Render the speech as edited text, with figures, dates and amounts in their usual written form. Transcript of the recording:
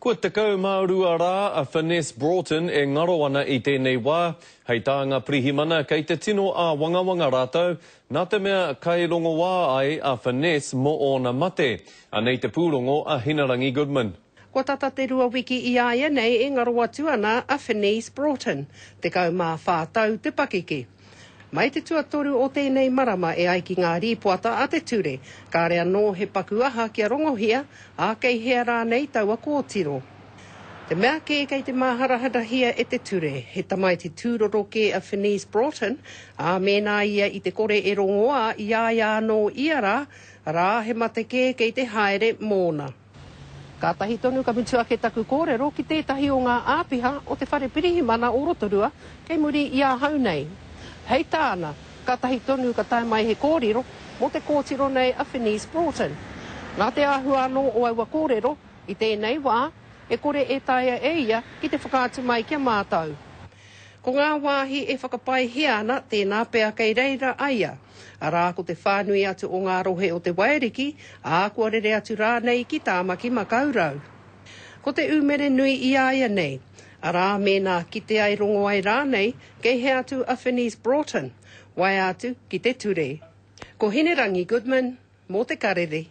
Kua 12 rā a Finesse Broughton e ngaro ana i tēnei wā. Hei tā ngā pirihimana kei te tino āwangawanga rātou, nā te mea kai rongoā ai a Finesse mō ōna mate. Anei te pūrongo a Hinarangi Goodman. Kua tata te rua wiki i a ia nei e ngaro atu ana a Finesse Broughton, 14 tau te pakeke. Mai te tuatoru o tēnei marama e ai ki ngā rīpoata a te ture, kāre anō he paku aha kia rongohia, ā, kei hea rānei taua kōtiro. Te mea kē kei te māharaharahia e te ture, he tamaiti tūroro kē a Finese Broughton, ā, mēnā ia i te kore e rongoā i a ia anō ia rā, arā, he mate kē kei te haere mōna. Kātahi tonu ka mutu ake taku kōrero ki tētahi o ngā āpiha o te Whare Pirihimana o Rotorua kei muri i ahau nei. Hei tāna, kātahi tonu ka tae mai he kōrero mō te kōtiro nei a Finese Broughton. Nā te āhua anō o aua kōrero, i tēnei wā, e kore e taea e ia ki te whakaatu mai ki a mātou. Ko ngā wāhi e whakapaehia ana tēnā pea kei reira a ia, arā ko te whānui atu o ngā rohe o te Waiariki, ā, kua rere atu rānei ki Tāmaki Makaurau. Ko te umere nui i a ia nei, arā mēnā kite ai rongo ai rānei kei hea atu a Finese Broughton, waea atu ki te ture. Ko Hinerangi Goodman mō Te Karere.